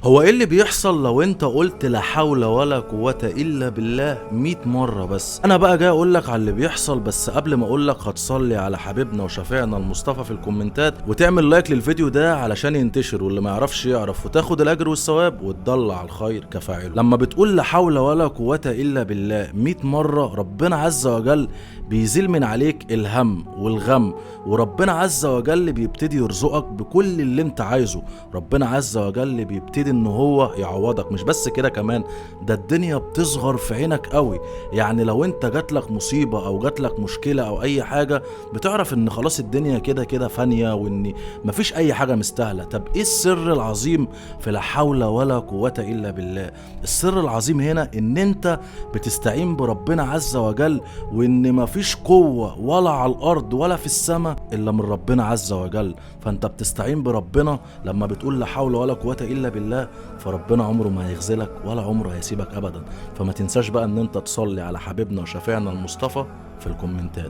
هو ايه اللي بيحصل لو انت قلت لا حول ولا قوة الا بالله 100 مرة؟ بس انا بقى جاي اقول لك على اللي بيحصل، بس قبل ما اقول لك هتصلي على حبيبنا وشفيعنا المصطفى في الكومنتات وتعمل like للفيديو ده علشان ينتشر واللي ما يعرفش يعرف، وتاخد الاجر والثواب وتدل على الخير كفاعله. لما بتقول لا حول ولا قوة الا بالله 100 مرة، ربنا عز وجل بيزيل من عليك الهم والغم، وربنا عز وجل بيبتدي يرزقك بكل اللي انت عايزه. ربنا عز وجل بيبتدي ان هو يعوضك. مش بس كده، كمان ده الدنيا بتصغر في عينك قوي. يعني لو انت جاتلك مصيبة او جاتلك مشكلة او اي حاجة، بتعرف ان خلاص الدنيا كده كده فانية وان مفيش اي حاجة مستاهلة. طب ايه السر العظيم في لا حول ولا قوة الا بالله؟ السر العظيم هنا ان انت بتستعين بربنا عز وجل، وان مفيش قوة ولا على الارض ولا في السماء الا من ربنا عز وجل. فانت بتستعين بربنا لما بتقول لا حول ولا قوة الا بالله، فربنا عمره ما هيخذلك ولا عمره هيسيبك ابدا. فما تنساش بقى ان انت تصلي على حبيبنا وشفيعنا المصطفى في الكومنتات.